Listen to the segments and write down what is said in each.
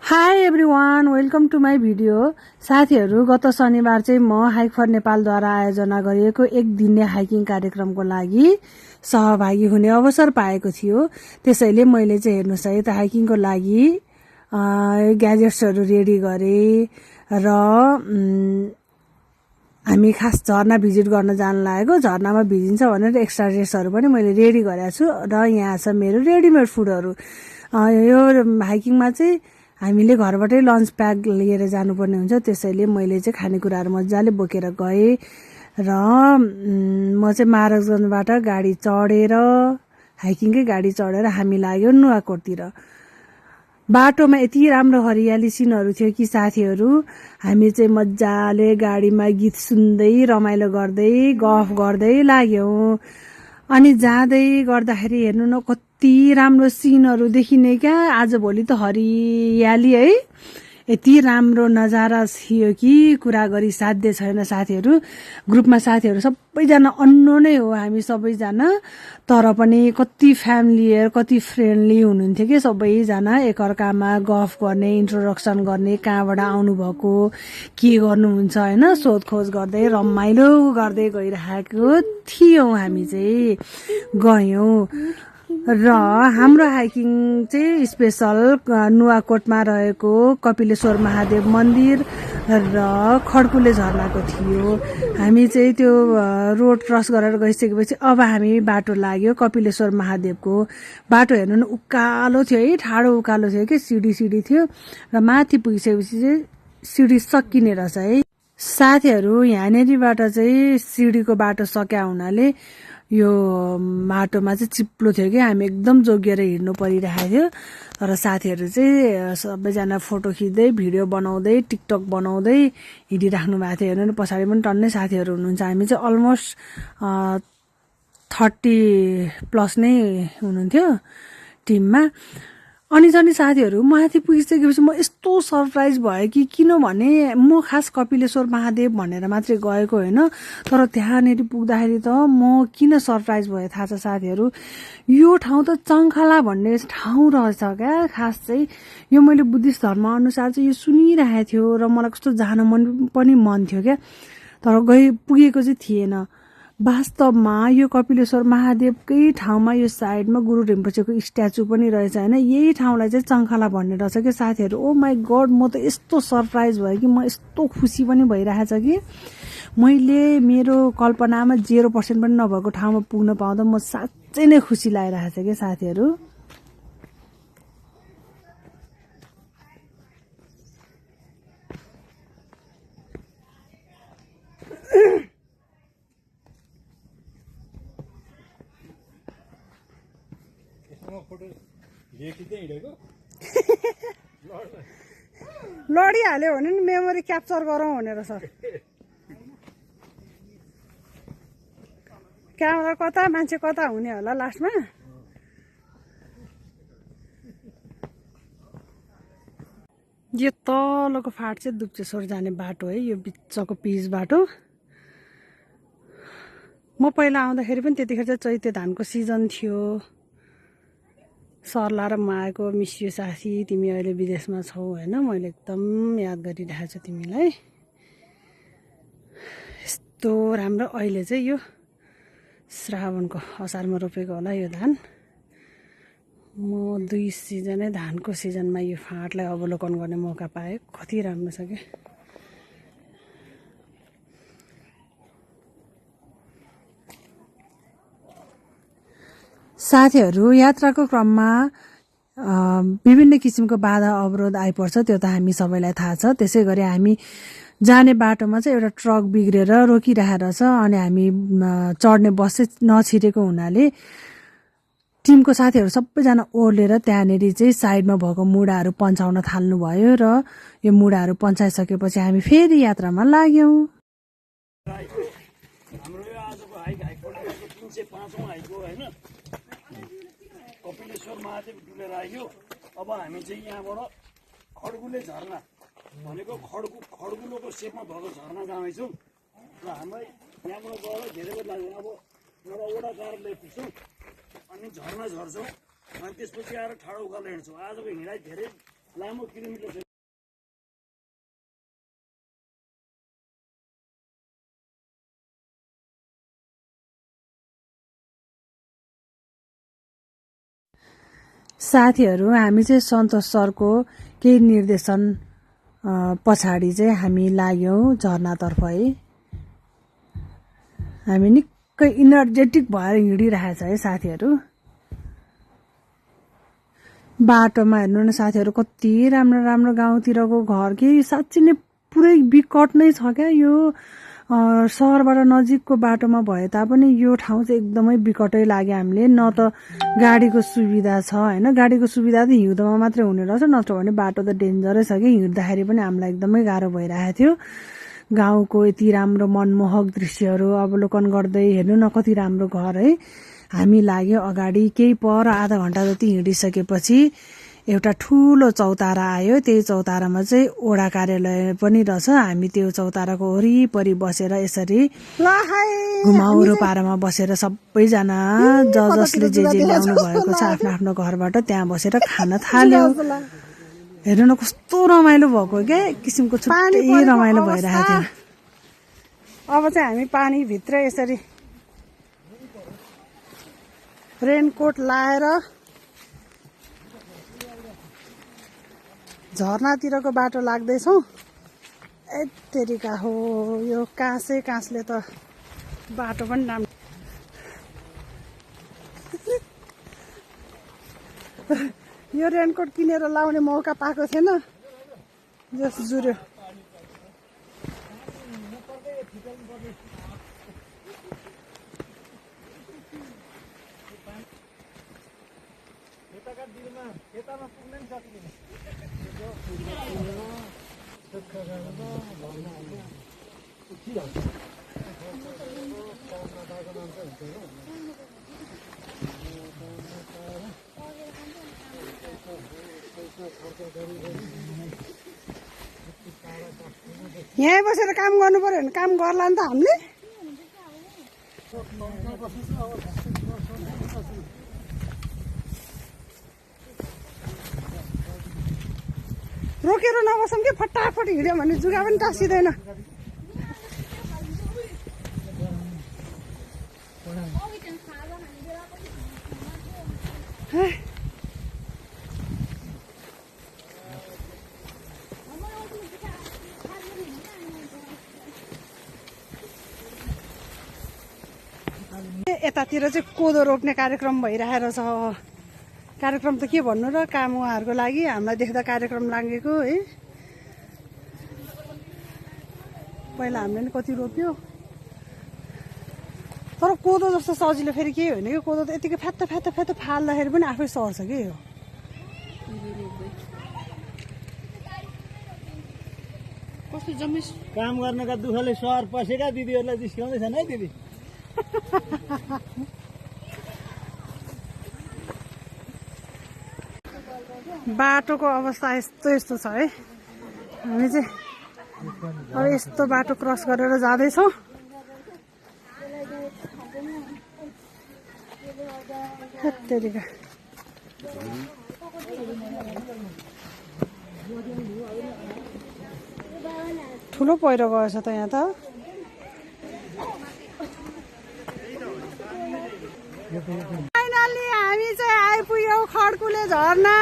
High everyone, welcome to my video. साथीहरू, गत शनिबार चाहिँ म हाइक फर नेपालद्वारा आयोजना गरिएको एक दिने हाइकिङ कार्यक्रमको लागि सहभागी हुने अवसर पाएको थियो। त्यसैले मैले चाहिँ हेर्नुहोस् है त हाइकिङको लागि ग्याजेट्सहरू रेडी गरेँ र हामी खास झरना भिजिट गर्न जान लागेको। झरनामा भिजिन्छ भनेर एक्स्ट्रा ड्रेसहरू पनि मैले रेडी गरेको छु र यहाँ छ मेरो रेडिमेड फुडहरू। यो हाइकिङमा चाहिँ हामीले घरबाटै लन्च प्याक लिएर जानुपर्ने हुन्छ, त्यसैले मैले चाहिँ खानेकुराहरू मजाले बोकेर गएँ र म चाहिँ महाराजगञ्जबाट गाडी चढेर हाइकिङकै गाडी चढेर हामी लाग्यो नुवाकोटतिर। बाटोमा यति राम्रो हरियाली सिनहरू थियो कि साथीहरू, हामी चाहिँ मजाले गाडीमा गीत सुन्दै रमाइलो गर्दै गफ गर्दै लाग्यौँ। अनि जाँदै गर्दाखेरि हेर्नु न कति राम्रो सिनहरू देखिने क्या। आजभोलि त हरियाली है, यति राम्रो नजारा थियो कि कुरा गरी साध्य छैन साथीहरू। ग्रुपमा साथीहरू सबैजना अन्नो नै हो हामी सबैजना, तर पनि कति फ्यामिलियर कति फ्रेन्डली हुनुहुन्थ्यो कि सबैजना एकअर्कामा गफ गर्ने, इन्ट्रोडक्सन गर्ने, कहाँबाट आउनुभएको, के गर्नुहुन्छ होइन, सोधखोज गर्दै रमाइलो गर्दै गइरहेको थियौँ। हामी चाहिँ गयौँ र हाम्रो हाइकिङ चाहिँ स्पेसल नुवाकोटमा रहेको कपिलेश्वर महादेव मन्दिर र खड्कुले झरनाको थियो। हामी चाहिँ त्यो रोड क्रस गरेर गइसकेपछि अब हामी बाटो लाग्यो कपिलेश्वर महादेवको। बाटो हेर्नु न उकालो थियो है, ठाडो उकालो थियो कि सिडी थियो र माथि पुगिसकेपछि चाहिँ सिडी सकिने रहेछ है साथीहरू। यहाँनिरबाट चाहिँ सिडीको बाटो सक्या हुनाले यो बाटोमा चाहिँ चिप्लो थियो कि हामी एकदम जोगिएर हिँड्नु परिरहेको थियो। तर साथीहरू चाहिँ सबैजना फोटो खिच्दै भिडियो बनाउँदै टिकटक बनाउँदै हिँडिराख्नु भएको थियो। हेर्नु न पछाडि पनि टन्नै साथीहरू हुनुहुन्छ। हामी चाहिँ अलमोस्ट 30+ नै हुनुहुन्थ्यो टिममा। अनि साथीहरू माथि पुगिसकेपछि म यस्तो सरप्राइज भयो कि, किनभने म खास कपिलेश्वर महादेव भनेर मात्रै गएको होइन, तर त्यहाँनिर पुग्दाखेरि त म किन सरप्राइज भयो थाहा छ साथीहरू। यो ठाउँ त चङ्खाला भन्ने ठाउँ रहेछ क्या। खास चाहिँ यो मैले बुद्धिस्ट धर्म अनुसार चाहिँ यो सुनिरहेको थियो र मलाई कस्तो जान पनि मन थियो क्या, तर पुगेको चाहिँ थिएन। वास्तवमा यो कपिलेश्वर महादेवकै ठाउँमा यो साइडमा गुरु रिम्पोछेको स्ट्याचु पनि रहेछ होइन। यही ठाउँलाई चाहिँ चङ्खाला भन्ने रहेछ कि साथीहरू। ओ माई गड, म त यस्तो सरप्राइज भयो कि, म यस्तो खुसी पनि भइरहेछ कि, मैले मेरो कल्पनामा 0% पनि नभएको ठाउँमा पुग्न पाउँदा म साँच्चै नै खुसी लागिरहेछ कि साथीहरू। लडिहाल्यो भने नि मेमोरी क्याप्चर गरौँ भनेर सर। क्यामेरा कता मान्छे कता हुने होला लास्टमा। यो तलको फाट चाहिँ दुप्चेश्वर जाने बाटो है, यो बिचको पिच बाटो। म पहिला आउँदाखेरि पनि त्यतिखेर चाहिँ चैते धानको सिजन थियो। सरला र म आएको, मिस यु साथी, तिमी अहिले विदेशमा छौ होइन, मैले एकदम याद गरिरहेको छु तिमीलाई। यस्तो राम्रो। अहिले चाहिँ यो श्रावणको असारमा रोपेको होला यो धान। म 2 सिजनै धानको सिजनमा यो फाँटलाई अवलोकन गर्ने मौका पाएँ। कति राम्रो छ क्या। साथीहरू, यात्राको क्रममा विभिन्न किसिमको बाधा अवरोध आइपर्छ, त्यो त हामी सबैलाई थाहा छ। त्यसै गरी हामी जाने बाटोमा चाहिँ एउटा ट्रक बिग्रेर रोकिरहेको छ अनि हामी चढ्ने बस चाहिँ नछिरेको हुनाले टिमको साथीहरू सबैजना ओर्लेर त्यहाँनिर चाहिँ साइडमा भएको मुढाहरू पन्छाउन थाल्नुभयो र यो मुढाहरू पन्छाइसकेपछि हामी फेरि यात्रामा लाग्यौँ। कपिलेश्वर महादेव डुलेर आयो। अब हामी चाहिँ यहाँबाट खड्कुले झरना भनेको खड्कुलोको सेपमा भएको झरना जाँदैछौँ र हामीलाई यहाँबाट गएर धेरै बेर लाग्दैन। अब एउटा वडा कारले पुग्छौँ अनि झरना झर्छौँ अनि त्यसपछि आएर ठाडो उकालो हिँड्छौँ। आजको हिँडाइ धेरै लामो किलोमिटर छ। साथीहरू हामी चाहिँ सन्तोष सरको केही निर्देशन पछाडि चाहिँ हामी लाग्यौँ झरनातर्फ है। हामी निकै इनर्जेटिक भएर हिँडिरहेछ है साथीहरू। बाटोमा हेर्नु न साथीहरू कति राम्रो राम्रो गाउँतिरको घर कि साँच्चै नै पुरै विकट नै छ क्या। यो सहरबाट नजिकको बाटोमा भए तापनि यो ठाउँ चाहिँ एकदमै विकटै लाग्यो हामीले। न त गाडीको सुविधा छ होइन, गाडीको सुविधा त हिउँदोमा मात्रै हुने रहेछ, नत्र भने बाटो त डेन्जरै छ कि हिँड्दाखेरि पनि हामीलाई एकदमै गाह्रो भइरहेको थियो। गाउँको यति राम्रो मनमोहक दृश्यहरू अवलोकन गर्दै हेर्नु न कति राम्रो घर है। हामी लाग्यो अगाडि, केही पर आधा घण्टा जति हिँडिसकेपछि एउटा ठुलो चौतारा आयो। त्यही चौतारामा चाहिँ ओडा कार्यालय पनि रहेछ। हामी त्यो चौताराको वरिपरि बसेर यसरी घुमाउरो पारामा बसेर सबैजना जसले जे ल्याउनु भएको छ आफ्नो आफ्नो घरबाट त्यहाँ बसेर खान थाल्यो। हेर्नु न कस्तो रमाइलो भएको क्या, किसिमको छुट्टै रमाइलो भइरहेको थियो। अब चाहिँ हामी पानीभित्र यसरी रेनकोट लाएर झरनातिरको बाटो लाग्दैछौँ। यत्तेरिका हो यो काँसले त बाटो पनि राम्रो। यो रेनकोट किनेर लाउने मौका पाएको थिएन, जस जुर्यो। यहीँ बसेर काम गर्नु पर्यो भने काम गर्ला नि त हामीले। रोकेर नबसौँ कि फटाफट हिँड्यो भने जुगा पनि टाँसिँदैन। यतातिर चाहिँ कोदो रोप्ने कार्यक्रम भइरहेको छ। कार्यक्रम त के भन्नु र, काम उहाँहरूको लागि हामीलाई देख्दा कार्यक्रम लागेको है। पहिला हामीले नि कति रोप्यो, तर कोदो जस्तो सजिलो फेरि केही होइन कि। कोदो त यतिकै फ्यात्त फ्यात्त फ्यात्त फाल्दाखेरि पनि आफै सर्छ कि यो। कस्तो जम्मै काम गर्नका दुःखले सहर पसेका दिदीहरूलाई जिस्काउँदैछन् है दिदी। बाटोको अवस्था यस्तो छ है। हामी चाहिँ अब यस्तो बाटो क्रस गरेर जाँदैछौँ। त्यतिका ठुलो पहिरो गएछ त यहाँ त। फाइनली हामी चाहिँ आइपुग्यौँ खड्कुले झरना।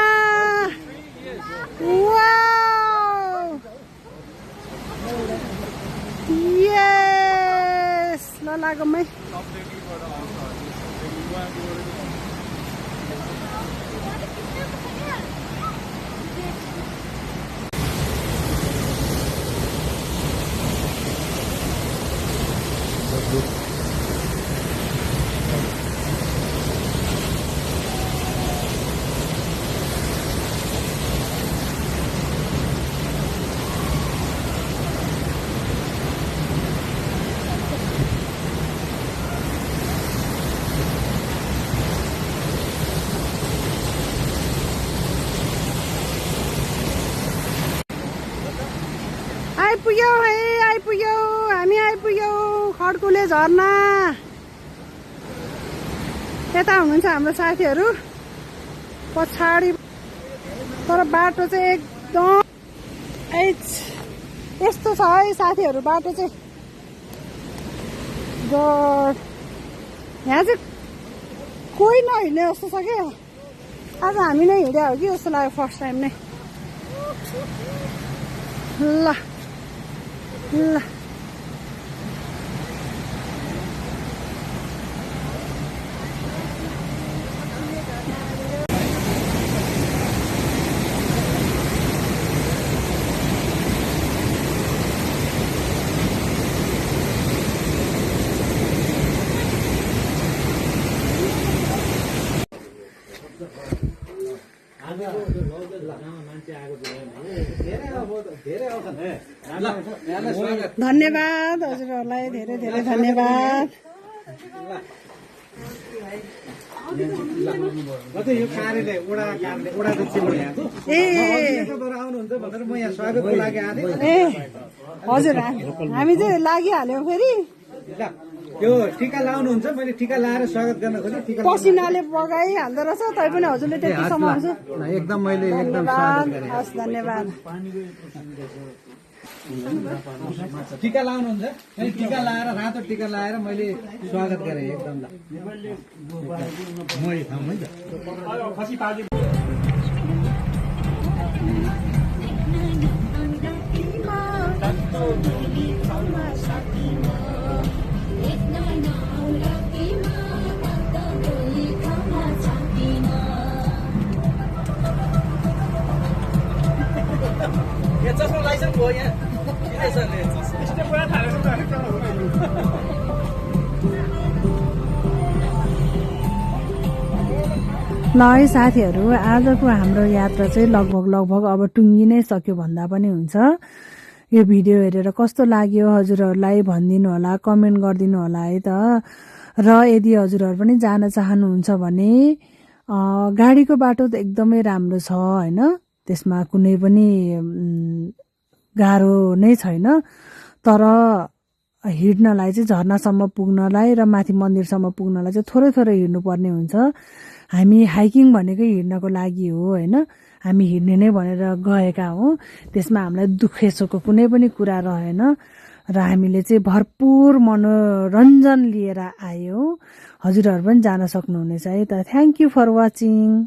यस ल लागौँ है। आइपुग्यौँ है, आइपुग्यौँ, हामी आइपुग्यौँ खड्कुले झरना। यता हुनुहुन्छ हाम्रो साथीहरू, पछाडि तर बाटो चाहिँ एकदम यस्तो छ है साथीहरू बाटो चाहिँ यहाँ चाहिँ कोही नहिँड्ने जस्तो छ क्या आज हामी नै हिँड्या हो कि जस्तो लाग्यो फर्स्ट टाइम नै ल ल धन्यवाद हजुरहरूलाई धेरै धेरै धन्यवाद यो कार्यालय ए आउनुहुन्छ भनेर म यहाँ स्वागतको लागि आएँ ए हजुर हामी चाहिँ लागिहाल्यौँ फेरि त्यो टिका लाउनुहुन्छ मैले टिका लाएर स्वागत गर्न खोजेँ टिका पसिनाले बगाइहाल्दो रहेछ तै पनि हजुरले त्यतिसम्म हुन्छ एकदम मैले एकदम धन्यवाद हस् धन्यवाद टिका लाउनुहुन्छ मैले टिका लाएर रातो टिका लाएर मैले स्वागत गरेँ एकदम चस्मा लाइसेन्स भयो यहाँ ल है साथीहरू आजको हाम्रो यात्रा चाहिँ लगभग अब टुङ्गी नै सक्यो भन्दा पनि हुन्छ यो भिडियो हेरेर कस्तो लाग्यो हजुरहरूलाई भनिदिनु होला कमेन्ट गरिदिनु होला है त र यदि हजुरहरू पनि जान चाहनुहुन्छ भने गाडीको बाटो त एकदमै राम्रो छ होइन त्यसमा कुनै पनि गाह्रो नै छैन तर हिँड्नलाई चाहिँ झर्नासम्म पुग्नलाई र माथि मन्दिरसम्म पुग्नलाई चाहिँ थोरै थोरै हिँड्नुपर्ने हुन्छ हामी हाइकिङ भनेकै हिँड्नको लागि हो होइन हामी हिँड्ने नै भनेर गएका हौँ त्यसमा हामीलाई दुखेसोको कुनै पनि कुरा रहेन र हामीले चाहिँ भरपुर मनोरञ्जन लिएर आयौँ हजुरहरू पनि जान सक्नुहुनेछ है त थ्याङ्क यू फर वाचिङ